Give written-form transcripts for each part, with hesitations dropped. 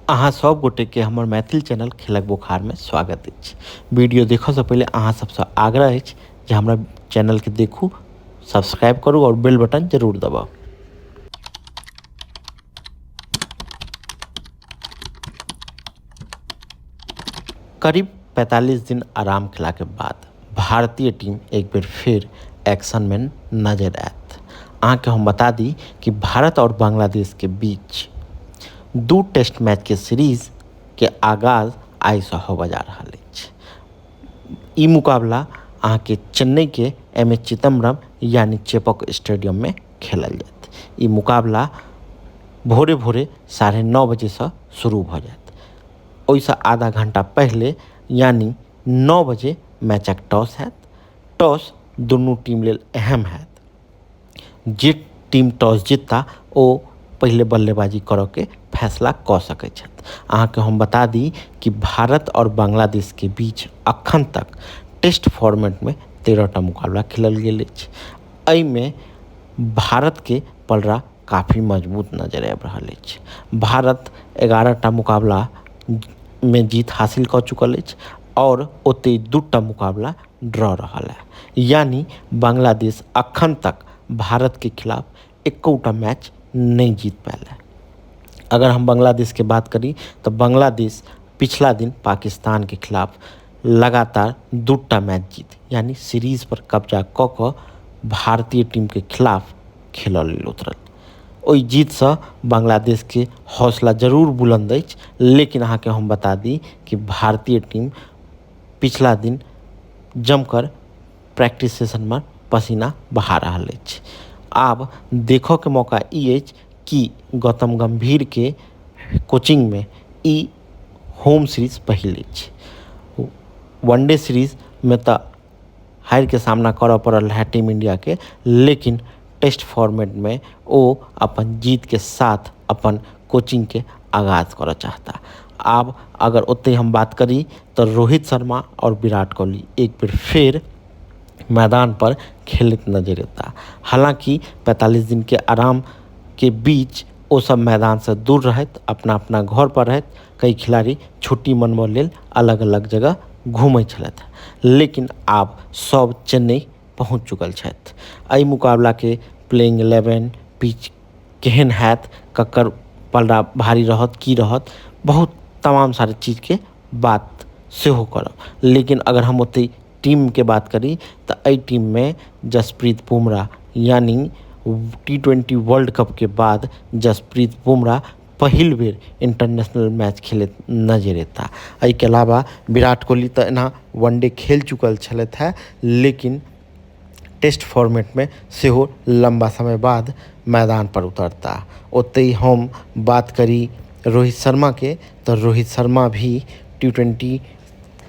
अहाँ सब गोटे के हमर मैथिल चैनल खेलक बोखार में स्वागत अछि। वीडियो देखऽ से पहिले अहाँ सबसँ आग्रह अछि जे हमरा चैनल के देखू, सब्सक्राइब करू और बेल बटन जरूर दबाउ। करीब 45 दिन आराम केला के बाद भारतीय टीम एक बेर फेर एक्शन में नजर आयत। अहाँके हम बता दी कि भारत और बांग्लादेश के बीच 2 टेस्ट मैच के सीरीज के आगाज आइ से होबय जा रहल अछि। ई मुकाबला अहाँके चेन्नई के एम ए चिदम्बरम यानी चेपॉक स्टेडियम में खेलल जायत। ई मुकाबला भोरे भोरे 9:30 बजे से शुरू भऽ जायत। ओहिसँ आधा घंटा पहिले यानी 9 बजे मैचक टॉस हैत। टॉस दुनू टीम लेल अहम हैत। जे टीम टॉस जीतता ओ पहिले बल्लेबाजी करऽ के फैसला कऽ सकै छथि। अहाँके हम बता दी कि भारत और बांग्लादेश के बीच अखन तक टेस्ट फॉर्मेट में 13टा मुकाबला खेलल गेल अछि। एहिमे भारत के पलड़ा काफी मजबूत नजर आबि रहल अछि। भारत 11टा मुकाबला में जीत हासिल कऽ चुकल अछि और ओतहि 2टा मुकाबला ड्रॉ रहल है। यानी बांग्लादेश अखन तक भारत के खिलाफ एकोटा मैच नहीं जीत पायल है। अगर हम बांग्लादेश के बात करी तो बांग्लादेश पिछला दिन पाकिस्तान के खिलाफ लगातार 2टा मैच जीत यानी सीरीज पर कब्जा कऽ कऽ भारतीय टीम के खिलाफ खेलऽ लेल उतरल। ओहि जीतसँ बांग्लादेश के हौसला जरूर बुलंद अछि, लेकिन अहाँके हम बता दी कि भारतीय टीम पिछला दिन जमकर प्रैक्टिस सेशन में पसीना बहा रहल अछि। आब देखऽ के मौका ई अछि कि गौतम गंभीर के कोचिंग में ई होम सीरीज पहिल अछि। वनडे सीरीज में तऽ हारि के सामना करऽ पड़ल रहै टीम इंडिया के, लेकिन टेस्ट फॉर्मेट में ओ अपन जीत के साथ अपन कोचिंग के आगाज करऽ चाहता। आब अगर ओतहि हम बात करी तऽ रोहित शर्मा और विराट कोहली एक बेर फेर मैदान पर खेलैत नजर एता। हालांकि 45 दिन के आराम के बीच ओ सब मैदान से दूर रहैत, अपना अपना घर पर रहैत, कई खिलाड़ी छुट्टी मनबऽ लेल अलग अलग जगह घूमै छलथि, लेकिन आब सब चेन्नई पहुँच चुकल छथि। एहि मुकाबला के प्लेइंग 11 पिच केहन हैत, ककर पलड़ा भारी रहत की रहत, बहुत तमाम सारे चीज के बात सेहो करब। लेकिन अगर हम ओतहि टीम के बात करी तऽ एहि टीम में जसप्रीत बुमराह यानी टी20 वर्ल्ड कप के बाद जसप्रीत बुमराह पहिल बेर इंटरनेशनल मैच खेलैत नजर एता। एहिके अलावा विराट कोहली तऽ एना वनडे खेल चुकल छलथि है, लेकिन टेस्ट फॉर्मेट में सेहो लंबा समय बाद मैदान पर उतरता। ओतहि हम बात करी रोहित शर्मा के तऽ रोहित शर्मा भी टी20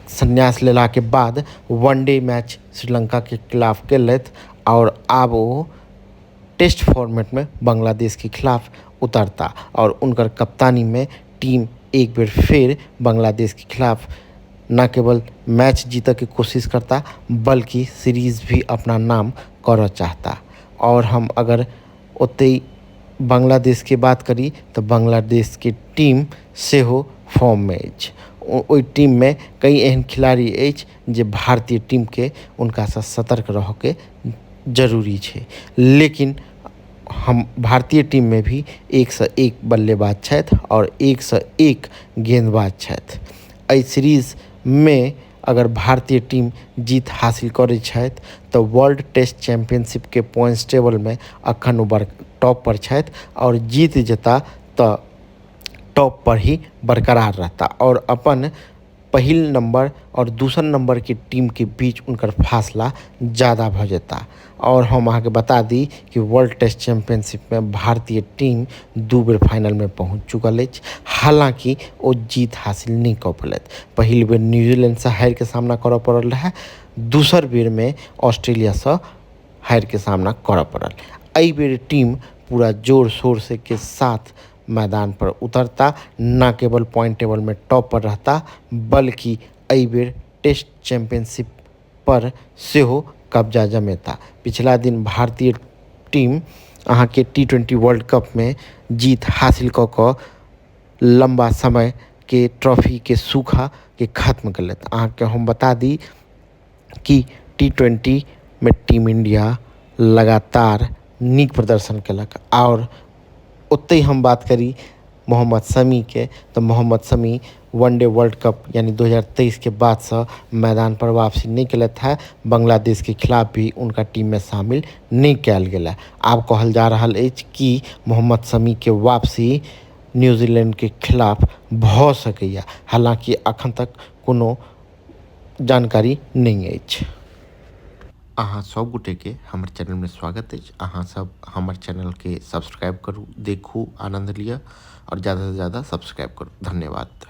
संन्यास लेला के बाद वनडे मैच श्रीलंका के खिलाफ केलथि और आब ओ टेस्ट फॉर्मेट में बांग्लादेश के खिलाफ उतरता और उनकर कप्तानी में टीम एक बेर फेर बांग्लादेश के खिलाफ न केवल मैच जीतऽ के कोशिश करता बल्कि सीरीज भी अपना नाम करऽ चाहता। और हम अगर ओतहि बांग्लादेश के बात करी तऽ बांग्लादेश के टीम सेहो फॉर्म में अछि। ओहि टीम में कई एहन खिलाड़ी अछि जे भारतीय टीम के उनकासँ सतर्क रहऽ के जरूरी छै, लेकिन हम भारतीय टीम में भी एक से एक बल्लेबाज छथि और एक से एक गेंदबाज छथि। एहि सीरीज में अगर भारतीय टीम जीत हासिल करै छथि तऽ वर्ल्ड टेस्ट चैंपियनशिप के पॉइंट्स टेबल में अखन ओ टॉप पर छथि और जीत जेता तऽ टॉप पर ही बरकरार रहता और अपन पहिल नंबर और दूसर नंबर के टीम के बीच उनकर फासला ज़्यादा भऽ जेता। और हम अहाँके बता दी कि वर्ल्ड टेस्ट चैंपियनशिप में भारतीय टीम 2 बेर फाइनल में पहुँच चुकल अछि, हालांकि ओ जीत हासिल नहीं कऽ पेलथि। पहिल बेर न्यूजीलैंड से हारि के सामना करऽ पड़ल रहै, दूसर बेर में ऑस्ट्रेलिया से हारि के सामना करऽ पड़ल। एहि बेर टीम पूरा जोर शोर से के साथ मैदान पर उतरता, न केवल पॉइंट टेबल में टॉप पर रहता बल्कि एहि बेर टेस्ट चैंपियनशिप पर सेहो कब्जा जमेता। पिछला दिन भारतीय टीम अहाँके टी20 वर्ल्ड कप में जीत हासिल कऽ कऽ लम्बा समय के ट्रॉफी के सूखा के खत्म केलथि। अहाँके हम बता दी कि टी20 में टीम इंडिया लगातार नीक प्रदर्शन केलक। आओर ओतहि हम बात करी मोहम्मद शमीके, तऽ Mohammad Shami one day world cup यानी 2023 के बादसँ मैदान पर वापसी नहि केलथि है। बांग्लादेश के खिलाफ भी उनका टीम में शामिल नहि कयल गेल है। आब कहल जा रहल अछि कि मोहम्मद शमीके वापसी न्यूजीलैंड के खिलाफ भऽ सकैए, हालाँकि अखन तक कोनो जानकारी नहि अछि। अहाँ सब गोटेके हमर चैनलमे स्वागत अछि। अहाँ सब हमर चैनलके सब्सक्राइब करू, देखू, आनन्द लिअ आओर ज्यादासँ ज्यादा सब्सक्राइब करू। धन्यवाद।